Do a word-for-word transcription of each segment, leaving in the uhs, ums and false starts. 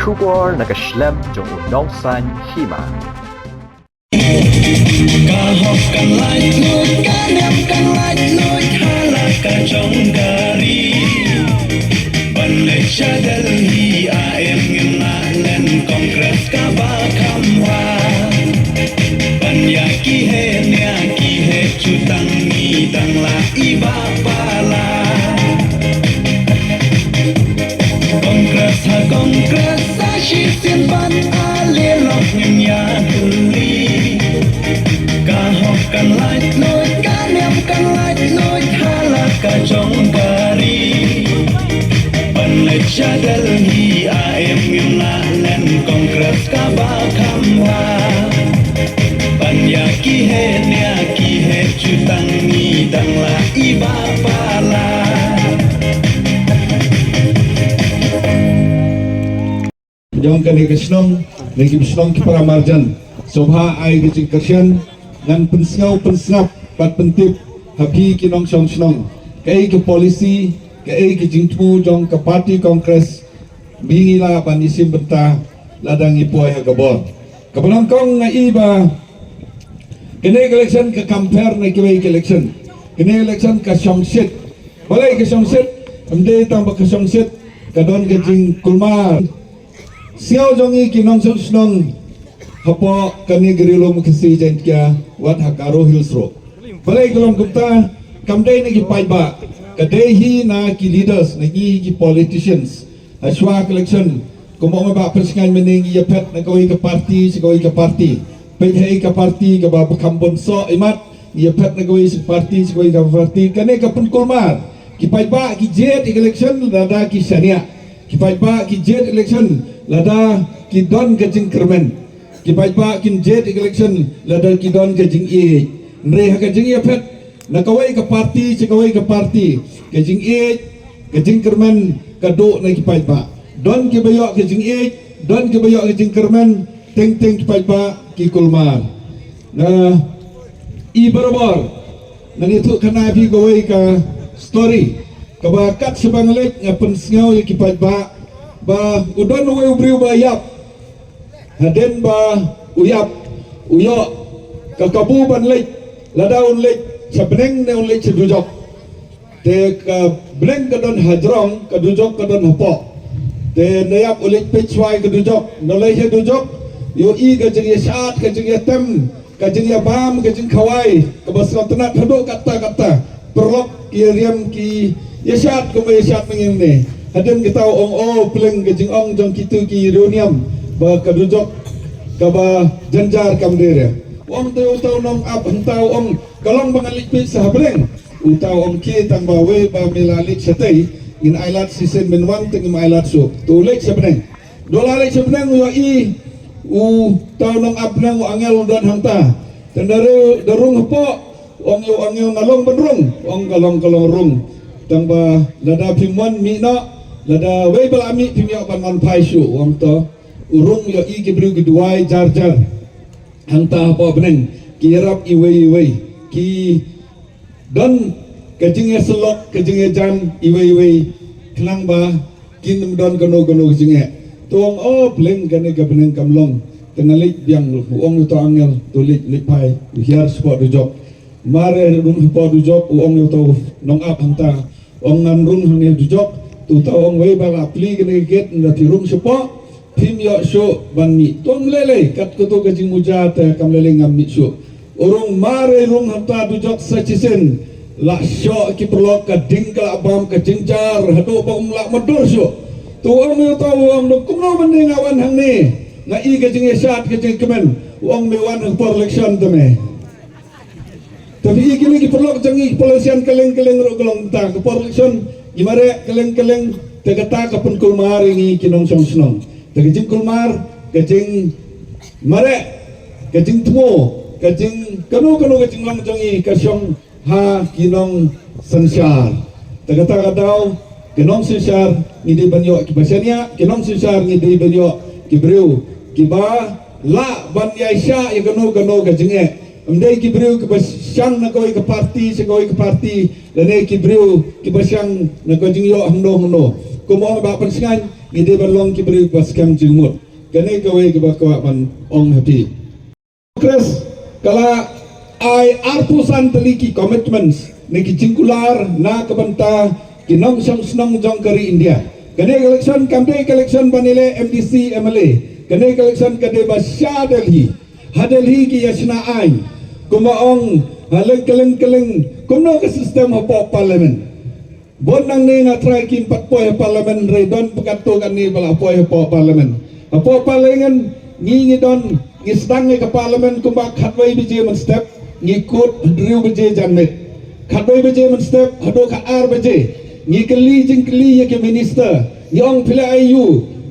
Khubor na ka shlem jong u nongsan hima. Ka hok kan lait lut, ka niam kan lait lut, ha la ka jong ka ri. Ban leit sha Delhi, a em ngim lah len Congress kaba kham bha. Ban ïa ki he nia ki he jutang ngi dang lah i ba palat. Congress ha Congress, sa shisien ban ale lok ngin ïa kylli. Ka hok kan lait lut, ka niam kan lait lut, ha la ka jong ka ri. Ban leit sha Delhi, a em ngim lah len Congress kaba kham bha. Ban ïa ki he nia ki he jutang ngi dang lah i ba palat. Jong kane ka shnong, ne ki shnong ki para marjan. Sngewbha ai ka jingkyrshan, ngan pynsngew pynsngap bad pyntip ha phi ki nongshong shnong. Kaei ka policy, kaei ka jingthmu jong ka party Congress, ba ngi lah ban ïashim bynta lada ngi poi ha ka bor. Kaba nyngkong nga i ba kane ka election ka compare na kiwei ka election. Kane election ka shongshit. Balei ka shongshit? Em dei tang ba ka shongshit ka don ka jingkulmar. Sngap jong ngi ki nongshong shnong hapoh kane ka ri lum Khasi Jaiñtia wat ha Garo Hills ruh. Balei ka long kumta? Kam dei na ki paidbah, ka dei hi na ki leaders, na ngi ki politicians. Hashwa ka election, kumba ong i Bah Pynshngaiñ mynne, ngi ïaphet na kawei ka party sha kawei ka party. Peit haei ka party kaba kham bun soh imat, ngi ïaphet na kawei ka party sha kawei ka party. Kane ka pynkulmar. Ki paidbah ki jied ïa ka election lada ki shaniah. Ki paidbah ki jied election lada ki don ka jingkyrmen. Ki paidbah kin jied ïa ka election lada ki don ka jingïeit. Hynrei ha ka jingïaphet na kawei ka party sha kawei ka party, ka jingïeit, ka jingkyrmen ka duh na ki paidbah. Don kiba ïoh ka jingïeit, don kiba ïoh ka jingkyrmen, teng teng ki paidbah ki kulmar. Nga i barabor ngan ïathuh khana ïa phi kawei ka story kaba kat shaba nga leit nga pynsngew ïa ki paidbah ba u don uwei u briew ba ïap. Hadien ba u ïap, u ïoh ka kabu ban leit, lada un leit sha bneng ne un leit sha dujok. Te ka bneng ka don hajrong, ka dujok ka don hapoh. Te nda ïap u leit peit shwa ïa ka dujok, nda leit sha dujok, ïohi ka jingïashad, ka jingïatem, ka jingïabam, ka jingkhawai kaba sngewtynnat haduh katta katta. Paralok ki ïariam ki ïashad kumba ïashad mynnin ne. Hadien kata u ong, o pleng, ka jingong jong kitu ki riewniam ba ka dujok kaba jynjar kam dei re. U ong te uta u nongap hangta u ong, ka long ba ngan leit peit sha ha bneng. Uta u ong, khie, tang ba wei ba me la leit shatei, ngin ailad shisien, men wan te ngim ailad shuh. Te u leit sha bneng. Dang la leit sha bneng u ïohi uta u nongap bneng, u angel u don hangta. Te nda rung hapoh, u ong ïa u angel, nga long ban rung? U ong, ka long, ka long, rung. Tang ba lada phim wan mih noh, lada wei ba la mih phim ïoh ban wan phai shuh, u ong. To u rung, ïohi ki briew ki duwai jar jar hangta hapoh bneng, ki ïarap iwei iwei, ki don ka jingïasyllok, ka jingïajan iwei iwei, khnang ba kin ym don kano kano ka jingeh. Te u ong, o pleng, kane ka bneng kam long, te nga leit biang. U ong uta u angel, to leit, leit phai, u hiar shapoh dujok. Mar u rung hapoh dujok, u ong ïa uta u nongap hangta, u ong, ngan rung hangne dujok. Te uta u ong, wei ba la plie kane ka gate, nda phi rung shapoh, phim ïoh shuh ban mih. Te u ong, lei lei, kat katu ka jingmuja te kam lei lei, ngam mih shuh. U rung, mar u rung hangta dujok sa shisien, la shoh ki paralok, ka ding ka la bam, ka jynjar haduh ba um lah mutdur shuh. Te u ong ïa uta u ong, dang kumno mynne nga wan hangne, nga i ka jingïashad, ka jingkmen. U ong, me wan ha ka por election te me. Te phi i kine ki paralok jong ngi, ki politician kylleng kylleng ruh ka long kumta, ka por election ngi mareh kylleng kylleng. Te kata ka pynkulmar ïa ngi ki nongshong shnong. Te ka jingkulmar, ka jingmareh, ka jingthmu, ka jing kano kano ka jinglong jong ngi ka shong ha ki nongsynshar. Te kata ka daw, ki nongsynshar ngi dei ban ïoh kiba shaniah, ki nongsynshar ngi dei ban ïoh ki briew kiba lah ban ïaishah ïa kano kano ka jingeh. Ym dei ki briew kiba shang na kawei ka party sha kawei ka party, lane ki briew kiba shang na ka jingïoh hangno hangno. Kum ong Bah Pynshngaiñ, Ngi dei ban long ki briew ba skhem jingmut. Kane kawei kaba kwah ban ong ha phi. Congress ka la ai arphew san tylli ki commitments ne ki jingkular na ka bynta ki nongshong shnong jong ka ri India. Kane ka election kam dei ka election ban ïaleh M D C, M L A. Kane ka election ka dei ba sha Delhi. Ha Delhi ki ïa shna aiñ. Kumba ong, ha leng kylleng kylleng, kumno ka system hapoh parliament. Bun nangne nga trai kim pat poi ha parliament, hynrei don ba katto katne ba la poi hapoh parliament. Hapoh parliament ngi, ngi don, ngi sdang ïa ka parliament kumba khatwei baje mynstep, ngi kut hynriew baje janmiet. Khatwei baje mynstep haduh khatar baje ngi kylli jingkylli ïa ki minister, ngi ong phi leh aiu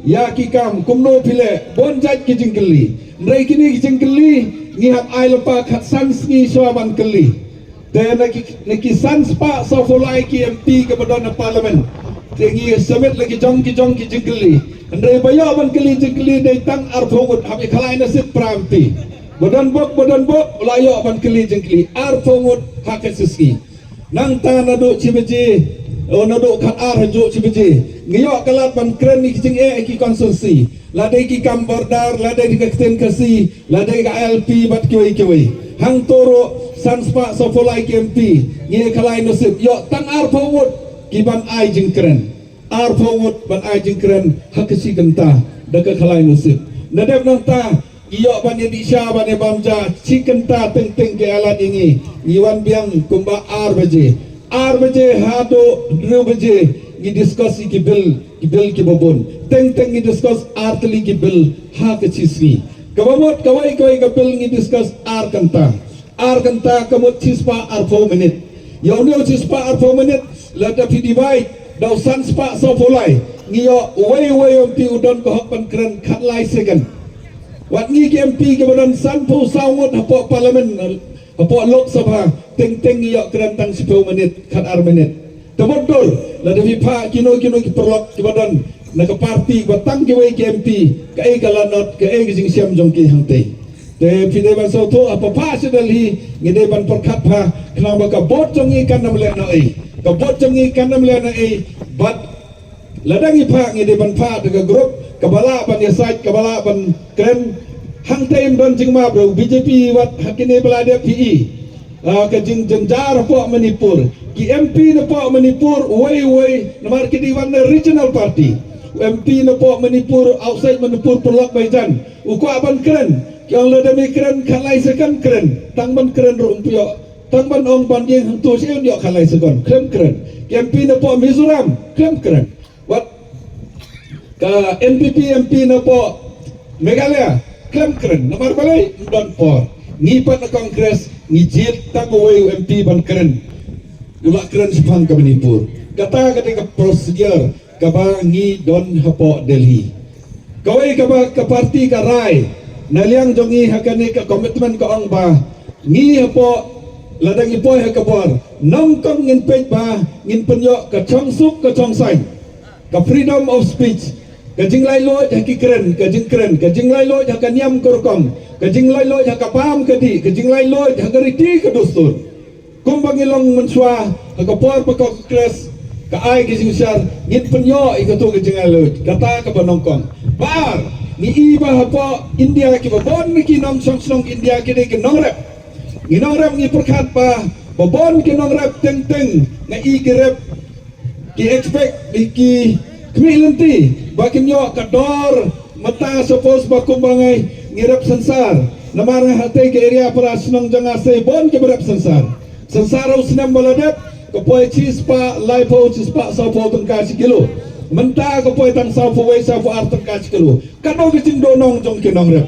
ïa ki kam, kumno phi leh, bun jait ki jingkylli. Hynrei kine ki jingkylli ngi hap ai lypa khatsan sngi shuwa ban kylli. Te na ki, na ki san spah sawphew lai ki M P kiba don ha parliament, te ngi submit la ki jong ki jong ki jingkylli. Hynrei ba ïoh ban kylli jingkylli dei tang arphew ngut, hap ïa khalai na sip para M P. Ba don bok, ba don bok, la ïoh ban kylli jingkylli arphew ngut ha ka shisngi. Nangta naduh shi baje, o naduh khatar haduh shi baje, ngi ïoh ka lad ban kren ïa ki jingeh ki constituency. La dei ki kam border, la dei ka ktien Khasi, la dei ka I L P bad kiwei kiwei. Hangto ruh san spah sawphew lai ki M P, ngi ïa khalai na sip, ïoh tang arphew ngut ki ban ai jingkren. Arphew ngut ban ai jingkren ha ka shi kynta da ka khalai na sip. Nadep nangta ngi ïoh ban ïa dih sha ban ïa bam ja, shi kynta teng teng ki ai lad ïa ngi. Ngi wan biang kumba ar baje. Ar baje haduh hynriew baje ngi discuss ïa ki bill, ki bill kiba bun. Teng teng ngi discuss ar tylli ki bill ha ka shisngi. Kaba mut kawei kawei ka bill ngi discuss ar kynta. Ar kynta ka mut shi spah arphew minit. Ïa une u shi spah arphew minit, lada phi divide da u san spah sawphew lai, ngi ïoh uwei uwei u M P u don ka hok ban kren khatlai second. Wat ngi ki M P kiba don sanphew saw ngut hapoh parliament, hapoh Lok Sabha, teng teng ngi ïoh kren tang shiphew minit, khatar minit. Te mutdur, lada phi phah kino kino ki paralok kiba don na ka party ba tang kiwei ki M P, kaei ka lanot, kaei ka jingshem jong ki hangtei. Te phi dei ban sngewthuh, haba phah sha Delhi ngi dei ban pyrkhat bha, khnang ba ka vote jong ngi kan ym leh noh ei. Ka vote jong ngi kan ym leh noh ei. Bad lada ngi phah, ngi dei ban phah da ka group kaba lah ban ïasaid, kaba lah ban kren. Hangtei ym don jingmap ruh, B J P wat ha kine ba la dep phi i. Ah, ka jingjynjar hapoh Manipur. Ki M P napoh Manipur, uwei uwei, namar ki dei wan na regional party. M P napoh Manipur, outside Manipur, paralok ba ïajan, u kwah ban kren. Ki ong lada me kren khatlai second kren. Tang ban kren ruh um ïoh. Tang ban ong ban ïeng hangto sha un ïoh khatlai second. Khlem kren. Ki M P napoh Mizoram, khlem kren. Wat ka N P P M P napoh Meghalaya, khlem kren. Namar balei? Ym don por. Ngi pat na Congress ngi jied tang uwei u M P ban kren. U la kren shaphang ka Manipur. Kata ka dei ka procedure kaba ngi don hapoh Delhi. Kawei kaba ka party ka rai na liang jong ngi ha kane ka commitment ka ong ba ngi hapoh, lada ngi poi ha ka bor, nyngkong ngin peit ba ngin pynïoh ka chongsuk ka chongsaiñ. Ka freedom of speech, ka jinglaitluid ha ki kren, ka jingkren, ka jinglaitluid ha ka niam ka rukom, ka jinglaitluid ha ka bam ka dih, ka jinglaitluid ha ka riti ka dustur. Kumba ngi long mynshuwa ha ka por ba ka Congress ka ai ka jingshar, ngin pynïoh ïa kato ka jinglaitluid, kata kaba nyngkong. Ba ar, ngi i ba hapoh India kiba bun na ki nongshong shnong India ki dei ki nongrep. Ngi nongrep ngi pyrkhat ba, ba bun ki nongrep teng teng nga i ki rep, ki expect, ki khmih lynti ba kin ïoh ka dor mynta, suppose ba kumba ngi, ngi rep synsar. Namar nga hatei ka area para shnong jong nga sei bun kiba rep synsar. Synsar u snem ba la dep ka poi shi spah laiphew, shi spah sawphew tyngka shi kilo. Mynta ka poi tang sawphew wei, sawphew ar tyngka shi kilo. Kano ka jingduhnong jong ki nongrep?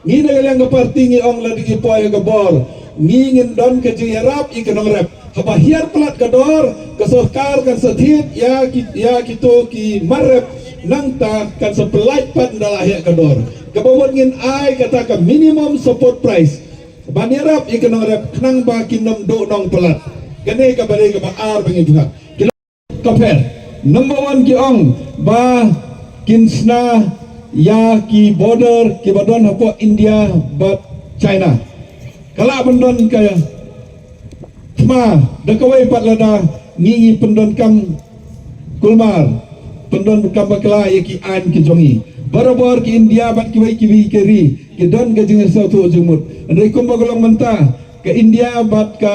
Ngi na ka liang ka party ngi ong lada ngi poi ha ka bor, ngi ngin don ka jingïarap ïa ki nongrep. Haba hiar palat ka dor, ka sorkar kan sa thied ïa ki, ïa kito ki mar rep, nangta kan sa pyllait pat ynda la heh ka dor. Kaba mut ngin ai kata ka minimum support price ban ïarap ïa ki nongrep khnang ba kin ym duhnong palat. Kane kaba dei kaba ar ba ngi pyrkhat. Ka pher. Number one ki ong ba kin shna ïa ki border kiba don hapoh India bad China. Ka lah ban don ka thma da kawei pat lada ngi, ngi pyndonkam kulmar. Pynban kam bakla ïa ki aiñ ki jong ngi. Barabor ki India bad kiwei kiwei ki ri ki don ka jingsngewthuh jingmut. Hynrei kumba ka long mynta, ka India bad ka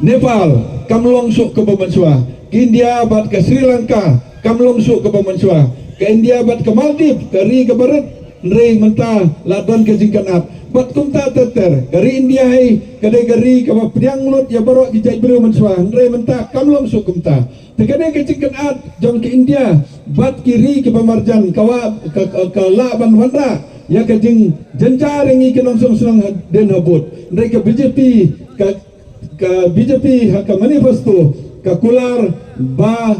Nepal kam long shuh kaba mynshuwa. Ka India bad ka Sri Lanka kam long shuh kaba mynshuwa. Ka India bad ka Maldives, ka ri kaba rit, hynrei mynta la don ka jingkynad. Bad kumta ter ter, ka ri India hi ka dei ka ri kaba pdiang lut ïa baroh ki jaitbynriew mynshuwa, hynrei mynta kam long shuh kumta. Te kane ka jingkynad jong ka India bad ki ri kiba marjan ka wa ka, ka, ka lah ban wanrah ïa ka jingjynjar ïa ngi ki nongshong shnong hadien habud. Hynrei ka B J P, ka, ka B J P ha ka manifesto ka kular ba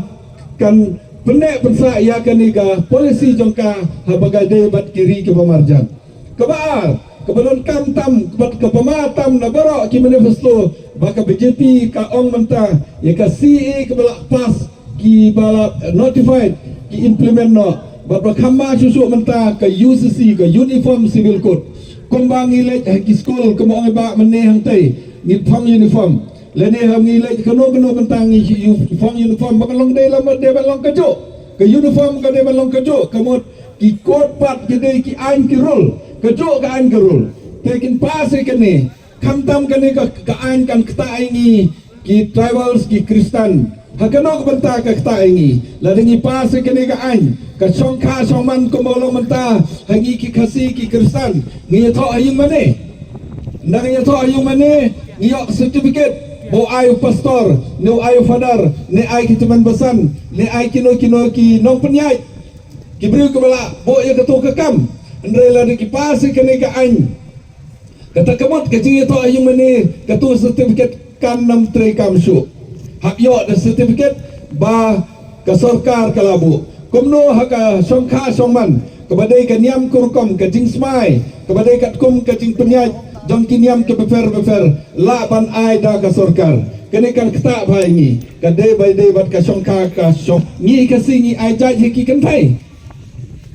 kan pynneh pynsah ïa kane ka policy jong ka haba ka dei bad ki ri kiba marjan. Kaba ar, kaba donkam tam, kaba, kaba ma tam na baroh ki manifesto ba ka B J P ka ong mynta ïa ka C A A kaba la pass, kiba la notified, ki implement noh. Bad ba kham ma shuh shuh mynta ka U C C, ka Uniform Civil Code. Kumba ngi leit ha ki skul, kumba ong i Bah mynne hangtei, ngi phong uniform. Lane ha ngi leit kano kano mynta ngi phong uniform, ba ka long dei lama dei ban long kajuh. Ka uniform ka dei ban long kajuh, ka mut ki code pat ki dei ki aiñ ki rule, kajuh ka aiñ ka rule. Te kin pass ïa kane, khamtam kane ka, ka aiñ kan ktah ïa ngi ki tribals, ki Khristan. Ha kano ka bynta ka ktah ïa ngi? Lada ngi pass ïa kane ka aiñ, ka shongkha shongman kumba long mynta ha ngi ki Khasi ki Khristan, ngi ïathoh ha ïing mane. Nda ngi ïathoh ha ïing mane, ngi ïoh certificate ba u ai u pastor, ne u ai u father, ne ai ki tymmen basan, ne ai kino kino ki nongpynïaid, ki briew kiba lah buh ïa kato ka kam. Hynrei lada ki pass ïa kane ka aiñ, kata ka mut ka jingïathoh ha ïing mane, kato certificate kan nym treikam shuh. Hap ïoh da certificate ba ka sorkar ka la buh. Kumno ha ka shongkha shongman, kaba dei ka niam ka rukom, ka jingsmai, kaba dei katkum ka jingpynïaid jong ki niam ki bapher bapher, lah ban ai da ka sorkar. Kane kan ktah bha ïa ngi, ka dei ba dei bad ka shongkha ka shong. Ngi Khasi ngi ai jait ha ki kynthei.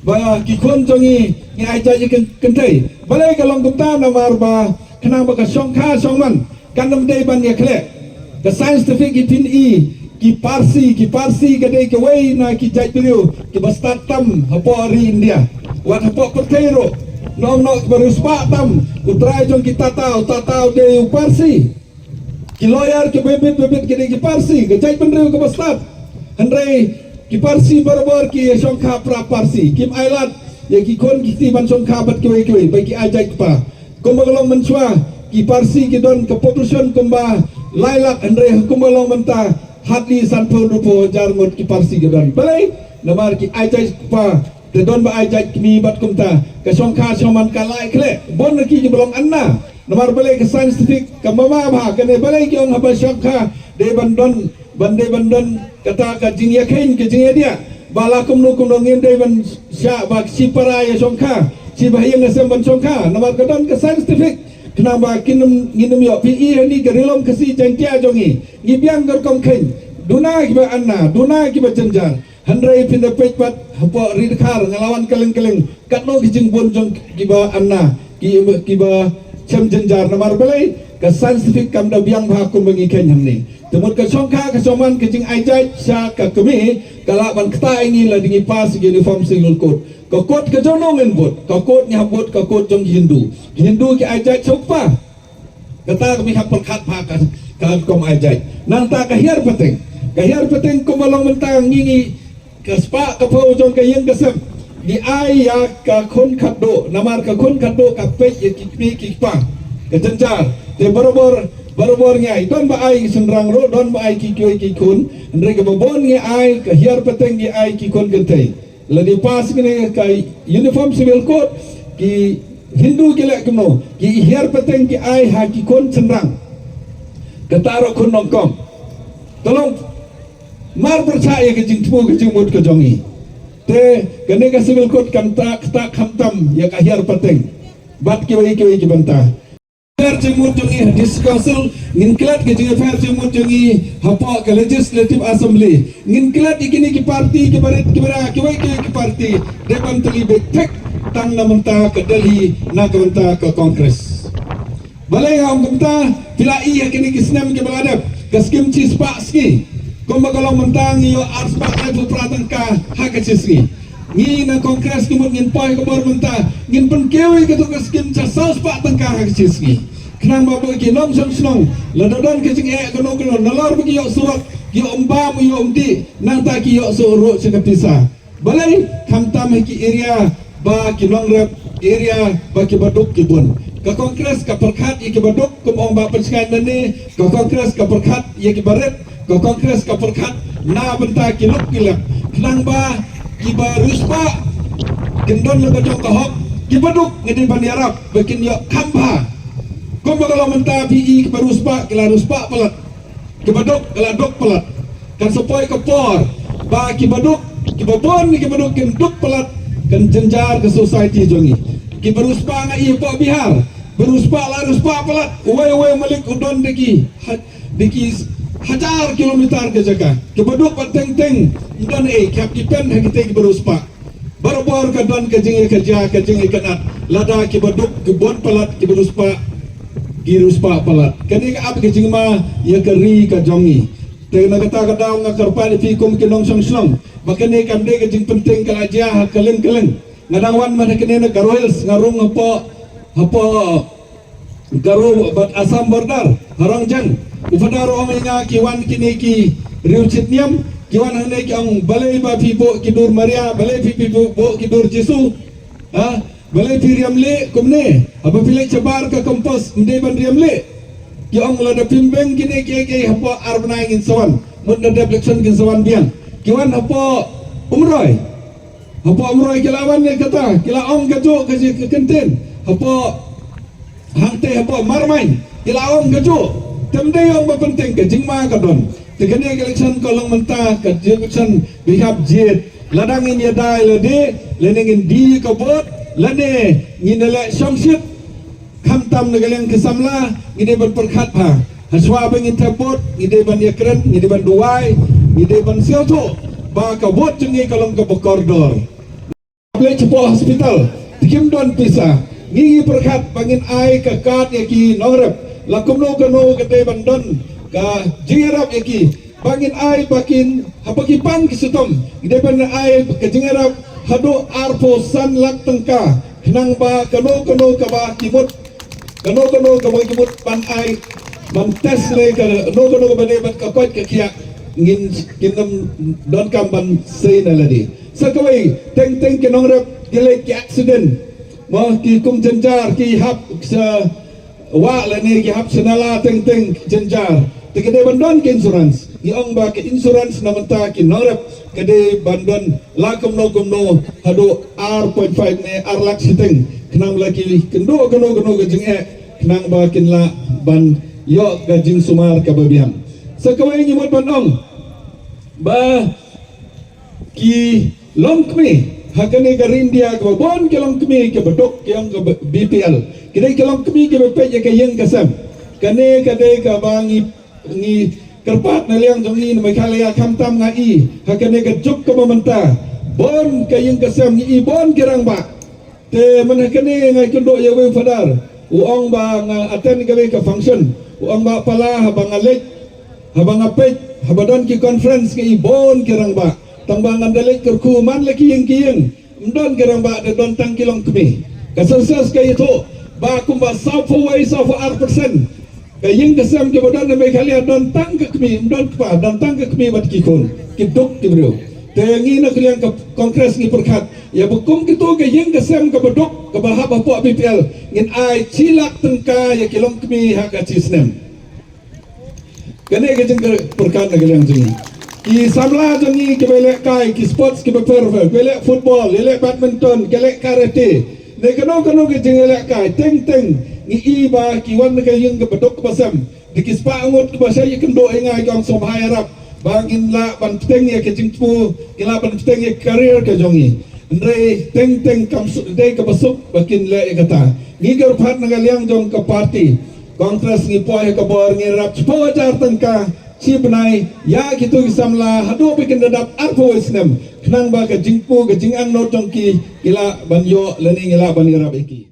Ba ki khun jong ngi ngi ai jait ïa ki kynthei. Balei ka long kumta? Namar ba khnang ba ka shongkha shongman kan nym dei ban ïakhleh. Ka scientific hi phin i, ki Parsi, ki Parsi ka dei kawei na ki jaitbynriew kiba stad tam hapoh ri India. Wat hapoh pyrthei ruh, nong nong kiba riewspah tam, u trai jong ki Tata, u Tata u dei u Parsi. Ki lawyer kiba bit ba bit ki dei ki Parsi, ka jaitbynriew kaba stad. Hynrei ki Parsi barabor ki shongkha para Parsi, kim ailad ïa ki khun ki kti ban shongkha bad kiwei kiwei, ba ki ai jait kpa. Kumba ka long mynshuwa, ki Parsi ki don ka population kumba lai lak, hynrei kumba long mynta, hardly sanphew hynriewphew hajar ngut ki Parsi ki don. Balei? Namar ki ai jait kpa. Te don ba ai jait kmie bad kumta, ka shongkha shongman ka la ïakhleh. Bun na ki kiba long anna. Namar balei? Ka scientific ka mama bha. Kane balei ki ong haba shongkha dei ban don, ban dei ban don kata ka jingïakheiñ, ka jingïadiah. Ba la kumno kumno ngim dei ban shah ba shi para ïa shongkha, shi ba ha ïing ha sem ban shongkha. Namar ka don ka scientific. Khnang ba kin nym, ngin nym ïoh. Phi i hangne ka Ri Lum Khasi Jaiñtia jong ngi, ngi biang ka rukom kheiñ. Duna kiba anna, duna kiba jynjar. Hynrei phin da peit pat hapoh Ri Dkhar, nga la wan kylleng kylleng, katno ki jingbun jong kiba anna, ki, kiba shem jynjar. Namar balei? Ka scientific kam da biang bha kumba ngi kheiñ hangne. Te mut ka shongkha ka shongman, ka jingai jait sha ka kmie ka lah ban ktah ïa ngi lada ngi pass Uniform Civil Code. Ka code ka jong no ngin bud? Ka code ngi hap bud ka code jong ki Hindu. Ki Hindu ki ai jait sha u kpa. Kata ka mi hap pyrkhat bha ka, ka rukom ai jait. Nangta ka hiar pateng. Ka hiar pateng kumba long mynta ngi, ngi ka spah ka phew jong ka ïing ka sem, ngi ai ïa ka khun khatduh, namar ka khun khatduh ka peit ïa ki kmie ki kpa. Ka jynjar. Te barabor, barabor ngi ai. Don ba ai ki shynrang ruh, don ba ai ki kiwei ki khun. Hynrei kaba bun ngi ai, ka hiar pateng ngi ai ki khun kynthei. Lada pass kane ka Uniform Civil Code, ki Hindu ki leh kumno? Ki hiar pateng ki ai ha ki khun shynrang. Kata ruh khun nyngkong. Te long mar pyrshah ïa ka jingthmu ka jingmut ka jong ngi. Te kane ka Civil Code kan ktah, ktah khamtam ïa ka hiar pateng bad kiwei kiwei ki bynta. Hiar jingmut jong ngi ha District Council, ngin klet ka jinghiar jingmut jong ngi hapoh ka Legislative Assembly. Ngin klet ïa kine ki party kiba rit kiba rah, kiwei kiwei ki party, dei ban tylli beit thik tang na bynta ka Delhi, na ka bynta ka Congress. Balei nga ong kumta? Phi la i ha kine ki snem kiba la dep, ka skim shispah sngi. Kumba ka long mynta ngi ïoh ar spah laiphew phra tyngka ha ka shi sngi. Ngi na Congress ki mut ngin poi ka bor mynta, ngin pynkiew ïa katu ka skim sha saw spah tyngka ha ka shi sngi. Khnang ba ki nongshong shnong, lada don ka jingeh kano kano, nalor ba ki ïoh surok, ki ïoh umbam, ïoh umdih, nangta ki ïoh shuh ruh sha ka pisa. Balei, khamtam ha ki area ba ki nongrep, area ba ki baduk ki bun. Ka Congress ka pyrkhat ïa ki baduk, kum ong Bah Pynshngaiñ nangne, ka Congress ka pyrkhat ïa ki barit, ka Congress ka pyrkhat na bynta ki lok ki lep. Khnang ba ki bariewspah kin don la ka jong ka hok, ki baduk ngi dei ban ïarap ba kin ïoh kham bha. Kumba ka long mynta phi i ki bariewspah ki la riewspah palat. Ki baduk ki la duk palat. Kan sa poi ka por ba ki baduk, ki babun ki baduk kin duk palat, kan jynjar ka society jong ngi. Ki bariewspah nga i hapoh Bihar, bariewspah la riewspah palat. Uwei uwei malik u don da ki ha-, da ki hajar kilometer ka jaka. Ki baduk pat teng teng, don ei, ki hap depend ha kita ki bariewspah. Barabor ka don ka jingïakajia, ka jingïakynad. Lada ki baduk ki bun palat, ki bariewspah ki riewspah palat. Kane ka ap ka jingma ïa ka ri ka jong ngi. Te na kata ka daw nga kyrpad ïa phi kum ki nongshong shnong ba kane kam dei ka jingpynting, ka la jia ha kylleng kylleng. Nga dang wan man ha kane na Garo Hills, nga rung hapoh, hapoh Garo bad Assam border, ha Rongjang. U Phadar u ong ïa nga ki wan kine ki riew shit niam, ki wan hangne ki ong balei ba phi buh ki dur Maria, balei phi, phi buh, buh ki dur Jisu. Ha? Balei phi riam lieh kumne? Haba phi leit shabar ka campus, ym dei ban riam lieh. Ki ong lada phim beng kine kiei kiei hapoh ar bnai ngin sa wan. Mut na dep election kin sa wan biang. Ki wan hapoh Umroi. Hapoh Umroi ki la wan ïa kata, ki la ong kajuh ka jingkyntien. Hapoh hangtei hapoh Marmain ki la ong kajuh. Te ym dei ong ba pynting, ka jingma ka don. Te kane ka election ka long mynta ka election ba hap jied. Lada ngin ïada ïa lade, lane ngin die ka vote, lane ngin ïaleh shongshit. Khamtam na ka liang ki samla, ngi dei ban pyrkhat bha. Hashwa ba ngin thep vote, ngi dei ban ïakren, ngi dei ban duwai, ngi dei ban sngewthuh ba ka vote jong ngi ka long kaba kordor. Leit shapoh hospital, te kim don pisa. Ngi ngi pyrkhat ba ngin ai ka card ïa ki nongrep. La kumno kano ka dei ban don ka jingïarap ïa ki. Ba ngin ai ba kin, haba ki pang ki shitom, ngi dei ban ai ka jingïarap haduh arphew san lak tyngka. Khnang ba kano kano kaba ki mut, kano kano kaba ki mut ban ai, ban test ne kano kano kaba dei bad ka koit ka khiah, ngin, kin ym donkam ban sei na lade. Sa kawei, teng teng ki nongrep ki leit ki accident, mo, ki kum jynjar, ki hap sha wah lane ki hap sha nala teng teng jynjar. Te ka dei ban don ka insurance. Ngi ong ba ka insurance na mynta ki nongrep ka dei ban don la kumno kumno haduh ar point five ne ar lak shiteng. Khnang la ki kynduh kano kano ka jingeh, khnang ba kin lah ban ïoh ka jingsumar kaba biang. Sa kawei ngi mut ban ong ba ki longkmie ha kane ka ri India kaba bun, ki longkmie kiba duk, ki ong kaba B P L. Ki dei ki longkmie kiba peit ïa ka ïing ka sem. Kane ka dei kaba ngi, ngi kyrpad na liang jong ngi na Meghalaya, khamtam nga i ha kane ka juk kaba mynta, bun ka ïing ka sem ngi i bun ki rangbah. Te mynta kane nga ïakynduh ïa uwei u Phadar, u ong ba nga attend kawei ka function, u ong ba pala haba nga leit, haba nga peit, haba don ki conference nga i bun ki rangbah. Tang ba ngan da leit kyrkhu man la ki ïing ki ïing, ym don ki rangbah, da don tang ki longkmie. Ka census ka ïathuh ba kumba sawphew wei, sawphew ar percent ka ïing ka sem kiba don ha Meghalaya don tang ka kmie, ym don kpa, don tang ka kmie bad ki khun, ki duk ki briew. Te ngi na ka liang ka Congress ngi pyrkhat ïa ba kum kito ka ïing ka sem kaba duk kaba hap hapoh B P L, ngin ai shi lak tyngka ïa ki longkmie ha ka shi snem. Kane ka jingpyrkhat na ka liang jong ngi. Ki samla jong ngi kiba lehkai ki sports kiba pher pher, kiba leh football, kiba leh badminton, kiba leh karate, ne kano kano ka jingïalehkai, teng teng ngi i ba ki wan na ka ïing kaba duk kaba sem, da ki spah ngut kiba shah ïakynduh ïa nga, ki ong sngewbha ïarap ba ngin lah ban bteng ïa ka jingthmu, ngin lah ban bteng ïa ka career ka jong ngi. Hynrei teng teng kam suk, dei kaba suk ba kin leh ïa kata. Ngi kyrpad na ka liang jong ka party Congress, ngi poi ha ka bor, ngi ïarap shiphew hajar tyngka shi bnai ïa kito ki samla haduh ba kin da dap arphew wei snem, khnang ba ka jingkyrkhu, ka jingangnud jong ki, ki lah ban ïoh lane ngi lah ban ïarap ïa ki.